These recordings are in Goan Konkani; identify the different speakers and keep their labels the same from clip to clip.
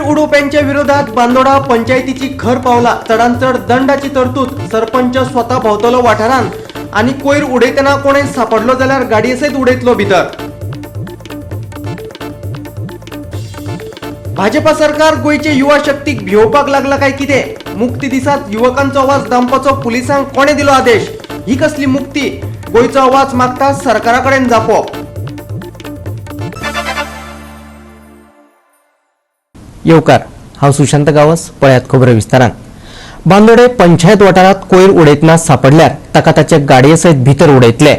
Speaker 1: उडोवप्यांच्या विरोधात बांदोडा पंचायतीची खर पावला. चडान चड दंडाची तरतूद. सरपंच स्वता भोंवतलो वाठारांत आनी कोयर उडयतना कोणें सापडलो जाल्यार गाडये सयत उडयतलो भितर. भाजपा सरकार गोंयचे युवा शक्तीक भियोवपाक लागला काय कितें? मुक्ती दिसात युवकांचो आवाज दामपाचो पुलिसांक कोणें दिलो आदेश? ही कसली मुक्ती? गोंयचो आवाज मागता सरकारा कडेन जापो. येवकार, हांव सुशांत गांवस. पळयात खबरो विस्तारान. बांदोडे पंचायत वाठारांत कोयर उडयतना सापडल्यार ताका ताचे गाडये सयत भितर उडयतले.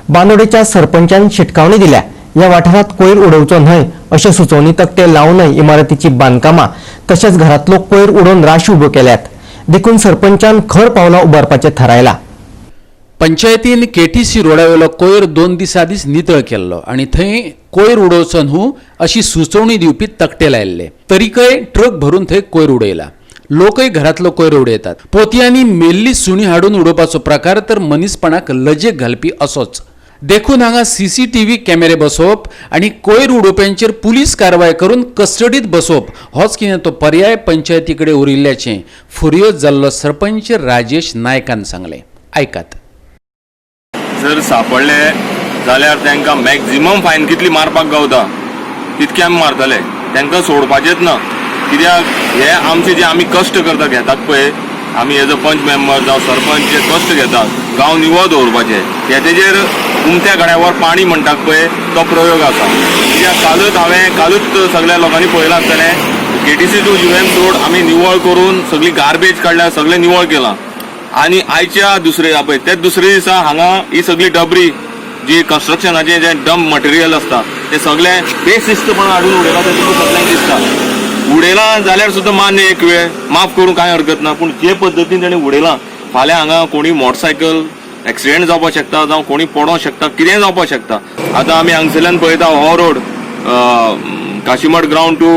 Speaker 1: बांदोडेच्या सरपंचान शिटकावणी दिल्या. ह्या वाठारांत कोयर उडोवचो न्हय अशे सुचोवणी तकटे लावनय इमारतीची बांदकामां तशेंच घरांतलो कोयर उडोवन राशी उब्यो केल्यात. देखून सरपंचान खर पावलां उबारपाचें थारायलां.
Speaker 2: पंचायतीन केटीसी रोडावेलो कोयर 2 दीस आदींच नितळ केल्लो आनी थंय कोयर उडोवचो न्हू अशी सुचोवणी दिवपी तकटे लायल्ले. तरीकय ट्रक भरून थंय कोयर उडयला. लोकय घरांतलो कोयर उडयतात. पोतयांनी मेल्ली सुणी हाडून उडोवपाचो प्रकार तर मनीसपणाक लजेक घालपी असोच. देखून हांगा सीसीटीव्ही कॅमेरे बसोवप आनी कोयर उडोवप्यांचेर पुलीस कारवाय करून कस्टडीत बसोवप होच कितें तो पर्याय पंचायती कडेन उरिल्ल्याचें फुर्योज जाल्लो सरपंच राजेश नायकान सांगलें. आयकात.
Speaker 3: जर सापडले जाल्यार तांकां मॅक्झिमम फायन कितली मारपाक गावता तितके आमी मारतले. तांकां सोडपाचेच ना. कित्याक हे आमचे जे आमी कश्ट करता घेतात पळय, आमी एज अ पंच मेंबर जावं सरपंच जे कश्ट घेतात गांव निवळ दवरपाचे, हे तेजेर उमत्या गड्यावर पाणी म्हणटात पळय तो प्रयोग आसा. कित्याक कालूच हांवें कालूच सगळ्या लोकांनी पळयलां आसतलें, KTC to UM road आमी निवळ करून सगळी गार्बेज काडल्या, सगळें निवळ केलां. आनी आयच्या दुसरे पळय ते दुसरे दिसा हांगा ही सगळी डबरी जी कन्स्ट्रक्शनाचें जें डंप मटेरियल आसता ते सगळें बेशिस्तपणान हाडून उडयलां. तें तुमकां सगळ्यांक दिसता. उडयलां जाल्यार सुद्दां मान्य, एक वेळ माफ करूंक कांय हरकत ना, पूण जे पद्दतीन तेणी उडयलां फाल्यां हांगा कोणी मोटरसायकल एक्सिडेंट जावपाक शकता, जावं कोणी पडोंक शकता, कितेंय जावपाक शकता. आतां आमी हांगसरल्यान पळयता हो road Kashimath ground to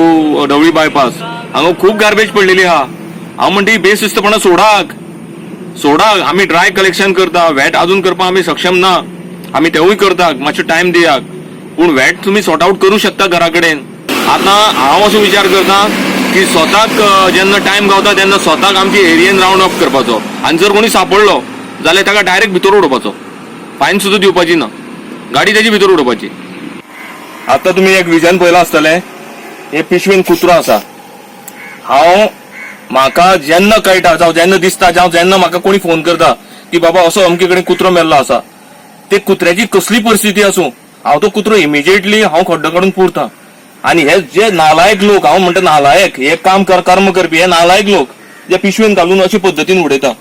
Speaker 3: Dhawali bypass, हांगा खूब गार्बेज पडलेली आहा. हांव म्हणटा ही बेशिस्तपणां सोडाक सोडा. आमी ड्राय कलेक्शन करता, वेट अजून करपाक आमी सक्षम ना, आमी तेवूय करता, मातशें टायम दियात, पूण वेट तुमी सॉर्ट आउट करूं शकता घरा कडेन. आतां हांव असो विचार करता की स्वताक जेन्ना टायम गावता तेन्ना स्वताक आमची एरियेन रावंड अप करपाचो आनी जर कोणी सापडलो जाल्यार ताका डायरेक्ट भितर उडोवपाचो, फायन सुद्दां दिवपाची ना, गाडी तेजी भितर उडोवपाची. आतां तुमी एक विजन पळयलां आसतलें, हे पिशवेन कुत्रो आसा. हांव म्हाका जेन्ना कळटा जावं जेन्ना दिसता जावं जेन्ना म्हाका कोणी फोन करता की बाबा असो अमके कडेन कुत्रो मेल्लो आसा, ते कुत्र्याची कसली परिस्थिती आसूं हांव तो कुत्रो इमिजिएटली हांव खड्डो काडून पुरता. आनी हे जे नालायक लोक, हांव म्हणटा नालायक, हे काम कर्म करपी हे नालायक लोक जे पिशवेन घालून अशे पद्दतीन उडयता,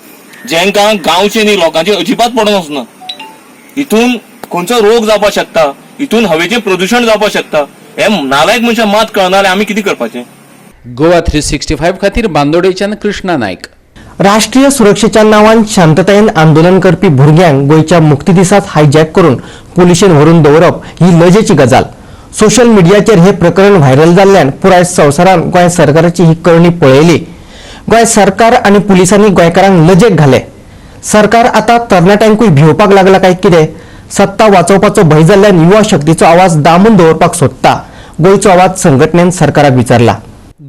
Speaker 3: जेंकां गांवचे न्ही लोकांचे अजिबात पडोन वचना. हितून खंयचो रोग जावपाक शकता, हितून हवेचें प्रदुशण जावपाक शकता. हे नालायक मनशां मात कळना जाल्यार आमी कितें करपाचें?
Speaker 2: गोवा 365 खातीर बांदोडेच्यान कृष्णा नायक.
Speaker 1: राष्ट्रीय सुरक्षेच्या नावान शांततायेन आंदोलन करपी भुरग्यांक गोंयच्या मुक्ती दिसात हायजॅक करून पुलिशेन व्हरून दवरप ही लजेची गजाल. सोशल मिडियाचेर हे प्रकरण व्हायरल जाल्ल्यान पुराय संवसारान गोंय सरकाराची ही करणी पळयली. गोंय सरकार आनी पुलिसांनी गोंयकारांक लजेक घाले. सरकार आतां तरणाट्यांकूय भिवपाक लागला काय कितें? सत्ता वाचोवपाचो भंय जाल्ल्यान युवा शक्तीचो आवाज दामून दवरपाक सोदता. गोंयचो आवाज संघटनेन सरकाराक विचारला.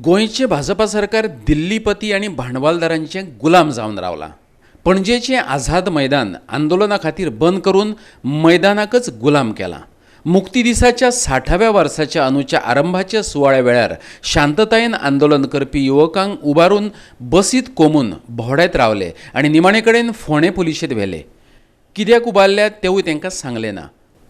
Speaker 2: गोंयचें भाजपा सरकार दिल्लीपती आनी भांडवलदारांचें गुलाम जावन रावलां. पणजेचें आझाद मैदान आंदोलना खातीर बंद करून मैदानाकच गुलाम केलां. मुक्ती दिसाच्या 60व्या वर्साच्या अनुच्या आरंभाच्या सुवाळ्या वेळार शांततायेन आंदोलन करपी युवकांक उबारून बसीत कोमून भोंवडायत रावले आनी निमाणे कडेन फोंडें पुलिशेंत व्हेले. कित्याक उबारल्यात तेवूय तांकां सांगलें ना.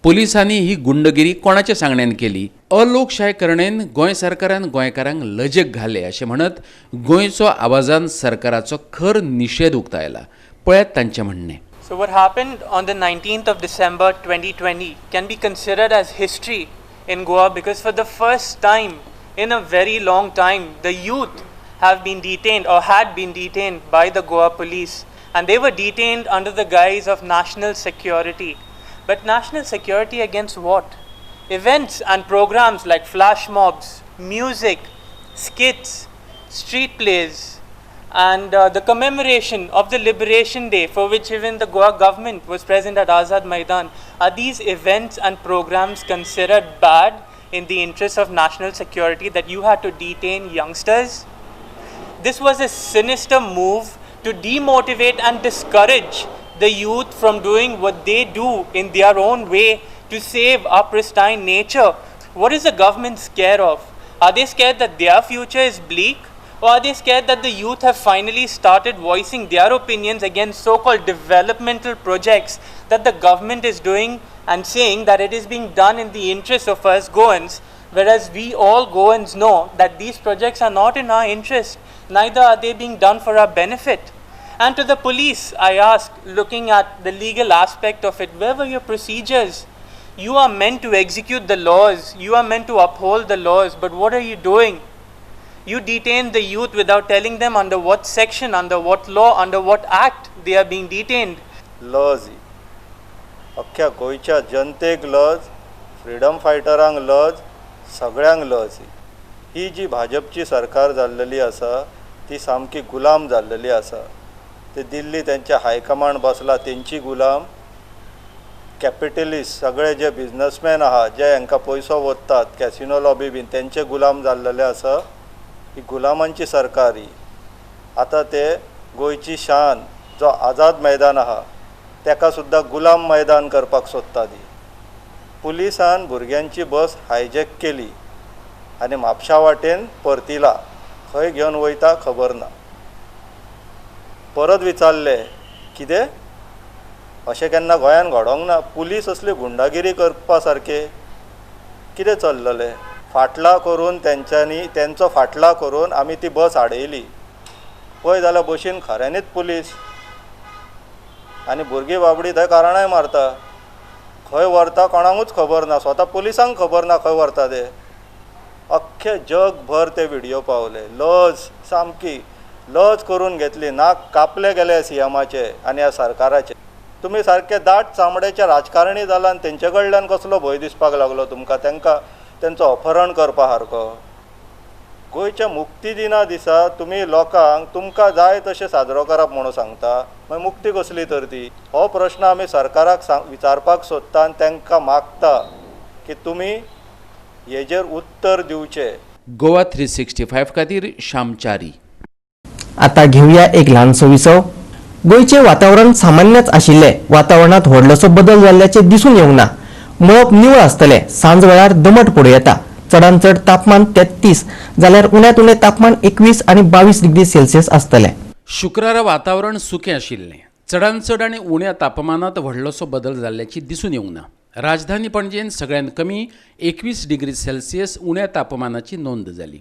Speaker 2: पुलिसांनी ही गुंडगिरी कोणाच्या सांगण्यान केली? अलोकशाय करणेन गोंय सरकारान गोंयकारांक लजेक घाले अशें म्हणत गोंयचो आवाजान सरकाराचो खर निशेध उक्तायला. पळयात तांचें म्हणणें.
Speaker 4: So what happened on the 19th of December 2020 can be considered as history in Goa, because for the first time in a very long time the youth have been detained or had been detained by the Goa police, and they were detained under the guise of national security. But national security against what? Events and programs like flash mobs, music, skits, street plays, and the commemoration of the Liberation Day, for which even the Goa government was present at Azad Maidan, are these events and programs considered bad in the interest of national security that you had to detain youngsters? This was a sinister move to demotivate and discourage the youth from doing what they do in their own way to save our pristine nature. What is the government scared of? Are they scared that their future is bleak? Or are they scared that the youth have finally started voicing their opinions against so-called developmental projects that the government is doing and saying that it is being done in the interest of us Goans, whereas we all Goans know that these projects are not in our interest, neither are they being done for our benefit. And to the police, I ask, looking at the legal aspect of it, where were your procedures? You are meant to execute the laws, you are meant to uphold the laws, but what are you doing? You detain the youth without telling them under what section, under what law, under what act they are being detained.
Speaker 5: लज ही अख्ख्या गोंयच्या जनतेक लज, फ्रिडम फायटरांक लज, सगळ्यांक लज. ही जी भाजपची सरकार जाल्लेली आसा ती सामकी गुलाम जाल्लेली आसा. ते दिल्ली तेंच्या हायकमांड बसला तेंची गुलाम, कॅपिटलिस्ट सगळे जे बिजनसमॅन आहा जे हांकां पयसो वोत्तात कॅसिनो लॉबी बीन तेंचे गुलाम जाल्लेले आसा. ही गुलामांची सरकार ही. आतां ते गोंयची शान जो आझाद मैदान आहा तेका सुद्दां गुलाम मैदान करपाक सोदता ती. पुलिसान भुरग्यांची बस हायजॅक केली आनी म्हापशा वाटेन परतिला, खंय घेवन वयता खबर ना. परत विचारले कितें अशें केन्ना गोंयान घडोंक ना, पुलीस असली गुंडागिरी करपा सारके कितें चल्ललें. फाटला करून तेंच्यांनी तेंचो फाटला करून आमी ती बस आडयली. पळय जाल्यार बशीन खऱ्यांनीच पुलीस आनी भुरगीं बाबडी थंय कारणाय मारता. खंय व्हरता कोणाकूच खबर ना, स्वता पुलिसांक खबर ना खंय व्हरता ते. अख्खे जगभर ते व्हिडियो पावले. लज सामकी लज करून घेतली, नाक कापले गेले सीएमाचे आनी ह्या सरकाराचे. तुमी सारके दाट चामड्याचे राजकारणी जाला आनी तेंचे कडल्यान कसलो भंय दिसपाक लागलो तुमकां, तेंकां तेंचो अपहरण करपा सारको. गोंयच्या मुक्ती दिना दिसा तुमी लोकांक तुमकां जाय तशें साजरो करप म्हणून सांगता, मागीर मुक्ती कसली तर ती? हो प्रश्न आमी सरकाराक विचारपाक सोदता आनी तांकां मागता की तुमी हेजेर उत्तर दिवचें.
Speaker 2: गोवा 365 खातीर श्यामचारी.
Speaker 1: आता घेवया एक ल्हानसो विसव. गोंयचें वातावरण सामान्यच आशिल्लें. वातावरणांत व्हडलोसो बदल जाल्ल्याचें दिसून येवंक ना. मळब निवळ आसतलें. सांज वेळार दमट पडूं येता. चडांत चड तापमान 33 जाल्यार उण्यांत उणें तापमान 21 आनी 22 डिग्री सेल्सियस आसतलें.
Speaker 2: शुक्रारा वातावरण सुकें आशिल्लें. चडांत चड आनी उण्या तापमानांत व्हडलोसो बदल जाल्ल्याची दिसून येवंक ना. राजधानी पणजेन सगळ्यांत कमी 21 डिग्री सेल्सियस उण्या तापमानाची नोंद जाली.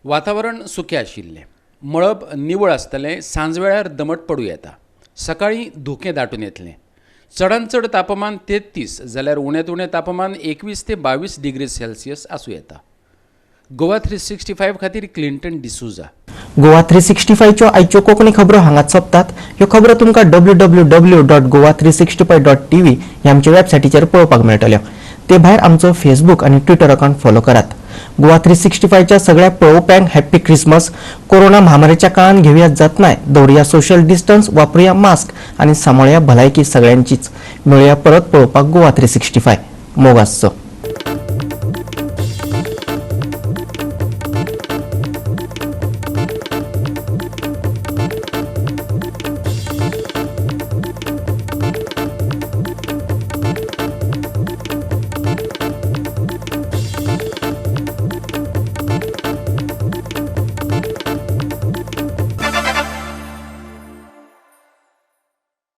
Speaker 2: वातावरण सुकें आशिल्लें. मळब निवळ आसतलें. सांजवेळार दमट पडूं येता. सकाळीं धुकें दाटून येतलें. चडांत चड तापमान 33 जाल्यार उण्यांत उणें तापमान 21 ते 22 डिग्री सेल्सियस आसूं येता. गोवा 365 खातीर क्लिंटन डिसुजा.
Speaker 1: गोवा 365च्यो आयच्यो कोंकणी खबरो हांगाच सोंपतात. ह्यो खबरो तुमकां www.goa365.tv ह्या आमच्या वेबसायटीचेर पळोवपाक मेळटल्यो. ते भायर आमचो फेसबूक आनी ट्विटर अकावंट फॉलो करात. गोवा 365च्या सगळ्या पळोवप्यांक हॅप्पी क्रिसमस. कोरोना महामारीच्या काळान घेवया जतनाय, दवरुया सोशल डिस्टन्स, वापरुया मास्क आनी सांबाळुया भलायकी सगळ्यांचीच. मेळुया परत पळोवपाक गोवा 365. मोग आसचो.